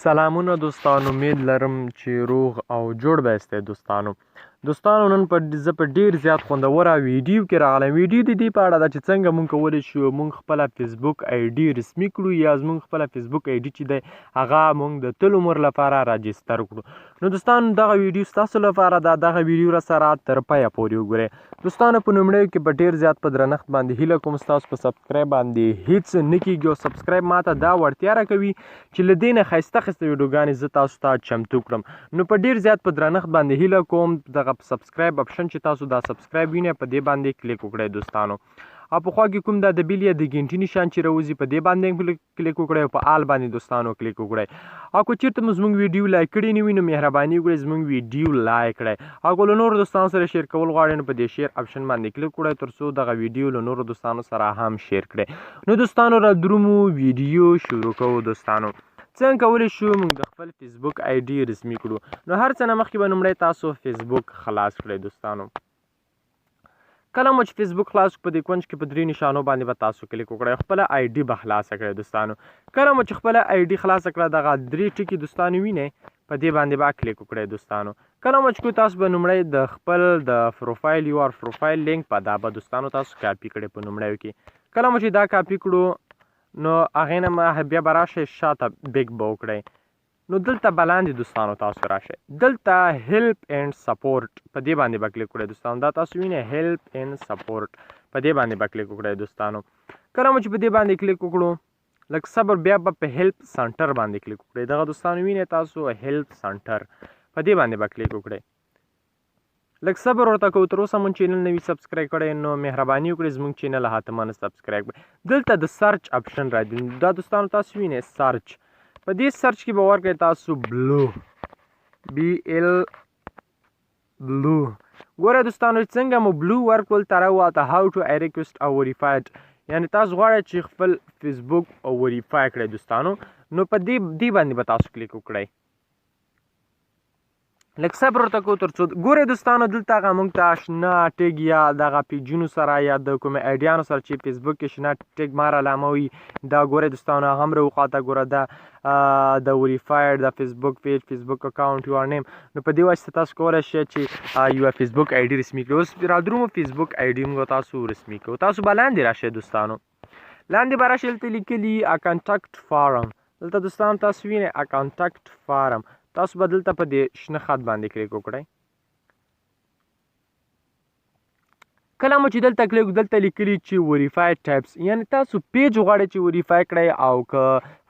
سلامونه دوستانو، امید لرم چې روغ او جوړ به یاستئ. دوستانو، نن په زه په ډیر زیات خوندوره ویډیو کې راغلم. ویډیو د دې په اړه ده چې څنګه مونږ کولی شو مونږ خپله فیسبوک آی ډي رسمي کړو، یا زمونږ خپله فیسبوک آی ډي چې دی هغه مونږ د تل عمر لپاره راجستر کړو. نو دوستانو، دغه ویډیو ستاسو لپاره ده. دغه ویډیو را سره تر پایه پورې وګورئ. دوستانو، په نومړیو کې په ډیر زیات په درنښت باندې هیله کوم، ستاسو په سبسکرایب باندې هیڅ نه کیږي، او سبسکرایب ماته دا وړتیا راکوي چې له دې نه ښایسته ښایسته ویډیوګانې زه تاسو ته چمتو کړم. نو په ډیر زیات په درنښت باندې هیله کوم، دغه سبسکرایب اپشن چې تاسو دا سبسکرایب وینئ، په دې باندې کلیک وکړئ دوستانو، او په خوا کې کوم دا د بیل یا د ګینټي نشان چې راوځي، په دې باندې کلیک وکړئ او په آل باندې دوستانو کلیک وکړئ. او که چیرته مو زموږ ویډیو لایک کړې نه وي، نو مهرباني وکړئ زموږ ویډیو لایک کړئ، او که له نورو دوستانو سره شیر کول غواړئ، نو په دې شیر اپشن باندې کلیک وکړئ تر څو دغه ویډیو له نورو دوستانو سره هم شیر کړئ. نو دوستانو، را درومو، ویډیو شروع کوو. دوستانو، څنګه کولی شو موږ د خپل فیسبوک آی ډي رسمي کړو؟ نو هر څه نه مخکې به لومړی تاسو فیسبوک خلاص کړئ. دوستانو، کله مو چې فیسبوک خلاص، په دې کونج کې په درې نشانو باندې به تاسو کلیک وکړئ، خپله آی ډي به خلاصه کړئ. دوستانو، کله مو چې خپله آی ډي خلاصه کړه، دغه درې ټکي دوستانو وینئ، په دې باندې به کلیک وکړئ. دوستانو، کله مو چې تاسو به لومړی د خپل د پروفایل یو پروفایل لینک په دا به دوستانو تاسو کاپي کړئ په لومړیو کې. کله مو چې دا کاپي کړو، نو هغې نه بیا به راشئ شاته، بیک به وکړئ. نو دلته به لاندې دوستانو تاسو راشئ، دلته هیلپ اینډ سپورټ، په دې باندې به کلیک وکړئ. دوستانو، دا تاسو وینئ هیلپ اینډ سپورټ، په دې باندې به کلیک وکړئ. دوستانو، کله مو چې په دې باندې کلیک وکړو، لږ صبر، بیا به په هیلپ سنټر باندې کلیک وکړئ. دغه دوستانو وینئ تاسو هیلپ سنټر، په دې باندې به کلیک وکړئ. لږ صبر ورته کوو. تر اوسه مونږ چینل نه وي سبسکرایب کړی، نو مهرباني وکړئ زموږ چینل حتما سبسکرایب کړئ. دلته د سرچ اپشن راځي، دا دوستانو تاسو وینئ سرچ، په دې سرچ کې به ورکړئ تاسو بلو، بی ال بلو. ګوره دوستانو، څنګه مو بلو ورکول، تر راوته هاو ټو ای ریکوست او وریفایډ، یعنی تاسو غواړئ چې خپل فیسبوک او وریفای کړئ. دوستانو، نو په دې باندې به تاسو کلیک وکړئ. لږ صبر ورته کوو تر څو. ګورئ دوستانو، دلته هغه موږ ته شنه ټیګ یا دغه پیجونو سره یا د کومې ایډیانو سره چې فیسبوک کې شنه ټیګ مار علامه وي، دا ګورئ دوستانو، هغه هم راوخاته. ګوره، دا د وریفایډ د فیسبوک پیج، فیسبوک اکاونټ، یور نیم. نو په دې واسطه تاسو کولی شئ چې یوه فیسبوک آی ډي رسمي کړئ. اوس رادرومو، فیسبوک آی ډي موږ تاسو رسمي کړو. تاسو به لاندې راشئ دوستانو، لاندې به راشئ، دلته لیکلي کانټاکټ فارم. دلته دوستانو تاسو وینئ کانټاکټ فارم، تاسو به دلته په دې شنه خط باندې کلیک وکړئ. کله مو چې دلته کلیک، دلته لیکلي چې وریفای ټایپس، یعنی تاسو پیج غواړئ چې وریفای کړئ او که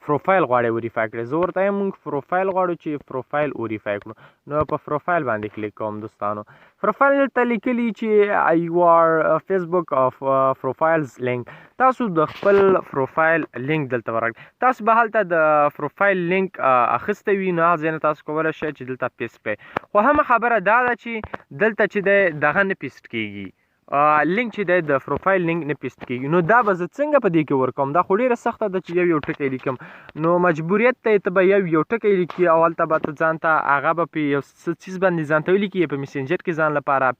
پروفایل غواړئ وریفای کړئ. زه ورته وایم موږ پروفایل غواړو چې پروفایل وریفای کړو، نو په پروفایل باندې کلیک کوم. دوستانو، پروفایل دلته لیکلي چې یور فیسبوک اف پروفایلز لینک، تاسو د خپل پروفایل لینک دلته ورکړئ. تاسو به هلته د پروفایل لینک اخیستی وي، نو هغه ځای نه تاسو کولی شئ چې دلته پیسټ کړئ. خو هم خبره دا ده چې دلته چې دی دغه نه پیسټ کیږي، لینک چې دی د پروفایل لینک نه پیسټ کیږي. نو دا به زه څنګه په دې کې ورکوم؟ دا خو ډیره سخته ده چې یو یو ټکی لیکم. نو مجبوریت ته ته به یو یو ټکی لیکي او هلته به ته ځان ته هغه به په یو څه څیز باندې ځان ته ولیکي، په میسنجر کې ځان لپاره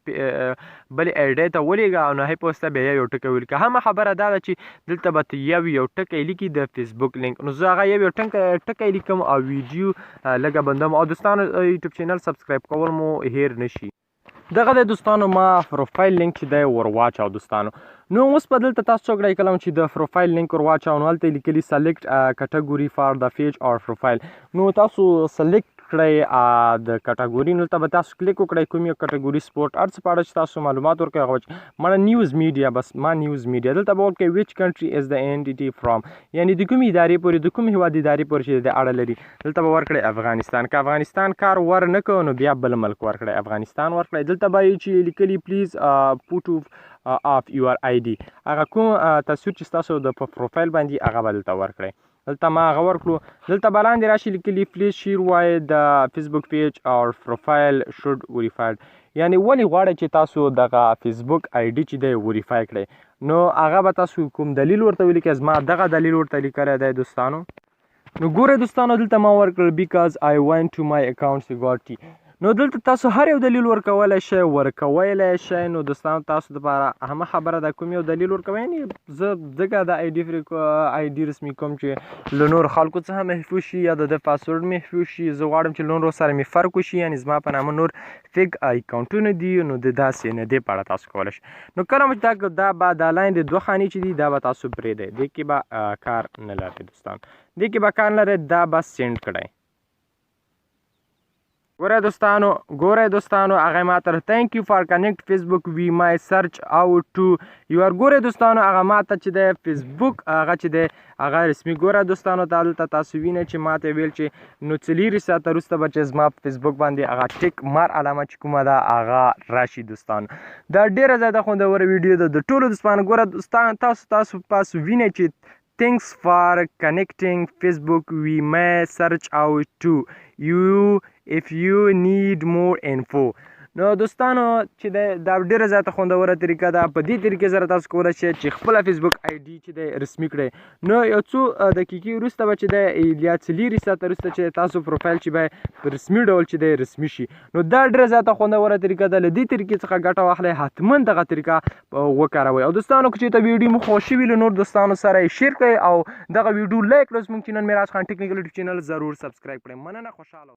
بلې ایډۍ ته ولیږه او نو هغې په واسطه بیا یو یو ټکی ولیکه. همه خبره دا ده چې دلته به ته یو یو ټکی لیکي د فیسبوک لینک. نو زه هغه یو یو ټکی لیکم او ویډیو لږه بندوم. او دوستانو، یوټیوب چینل سبسکرایب کول مو هیر نشي. دغه د دوستانو ما پروفایل لینک چې دی ور واچاو. دوستانو، نو اوس په دلته تاسو څه کړئ؟ کله چې د پروفایل لینک ور واچاو، نو هلته لیکلي سلیکټ کټګوري فار د پیج اور پروفایل. نو تاسو سلیکټ کړئ د کټګوري، نو دلته به تاسو کلیک وکړئ کوم یو کټګوري، سپورټ، هر څه په اړه چې تاسو معلومات ورکړئ هغه مړه نیوز میډیا، بس ما نیوز میډیا. دلته به ورکړئ ویچ کنټری از د انټیټي فرام، یعنی د کومې ادارې پورې، د کوم هیواد ادارې پورې چې د اړه لري. دلته به ورکړئ افغانستان. که افغانستان کار ور نه کړ، نو بیا بل ملک ورکړئ، افغانستان ورکړئ. دلته به یې چې لیکلي پلیز فوټو آف یور آی ډي، هغه کوم تصویر چې ستاسو د پروفایل باندې هغه به دلته ورکړئ. دلته ما هغه ورکړو. دلته به لاندې راشي، لیکلي پلیز شیر وای د فیسبوک پیج اور پروفایل شوډ وریفایډ، یعنی ولې غواړئ چې تاسو دغه فیسبوک آی ډي چې دی وریفای کړئ، نو هغه به تاسو کوم دلیل ورته ولیکئ. زما دغه دلیل ورته لیکلی دی دوستانو. نو ګوره دوستانو، دلته ما ورکړل because I want to my account security. نو دلته تاسو هر یو دلیل ورکولای شئ، ورکولای شئ. نو دوستانو، تاسو دپاره اهمه خبره ده کوم یو دلیل ورکوئ. یعنی زه ځکه د آی ډي فریک آی ډي رسمي کوم چې له نورو خلکو څخه محفوظ شي یا د ده پاسورډ محفوظ شي. زه غواړم چې له نورو سره مې فرق وشي، یعنی زما په نامه نور فیک اکاونټونه دي. نو د داسې نه دې په اړه تاسو کولی شئ. نو کله مو چې دا به دا لاین د دوه خانې چې دي، دا به تاسو پرېږدئ، دې کې به کار نه لرئ. دوستان، دې کې به کار نه لرئ، دا به سینډ کړئ. ګوره دوستانو، ګوره دوستانو، هغه ما ته "Thank you for connect Facebook، we may reach out to your". ګوره دوستانو، هغه ما ته چې د فیسبوک هغه چې د هغه رسمي، ګوره دوستانو، دلته تاسو وینئ چې ما ته ویل چې نو 24 ساعته وروسته به چې زما په فیسبوک باندې هغه ټیک مار علامه چې کومه ده، هغه راشي. دوستانو، دا ډیره زیاته خوندوره ویډیو ده د ټولو دوستانو. ګوره دوستان، تاسو پاس وینئ چې "Thanks for connecting Facebook، we may reach out to you if you need more info". نو دوستانو، چې دا ډیره زیاته خوندوره طریقه ده. په دې طریقې سره تاسو کولی شئ چې خپله فیسبوک آی ډي چې دی رسمي کړئ. نو یو څو دقیقې وروسته به چې دی یا 24 ساعته وروسته چې تاسو پروفایل چې به په رسمي ډول چې دی رسمي شي. نو دا ډیره زیاته خوندوره طریقه ده. له دې طریقې څخه ګټه واخلئ، حتما دغه طریقه وکاروئ. او دوستانو، که چېرته ویډیو مو خوښ شوي، له نور دوستانو سره یې share کړئ او دغه ویډیو لایک کړئ. زموږ چینل میراج خان ټیکنیکل یوټیوب چینل ضرور subscribe کړئ. مننه، خوشحاله.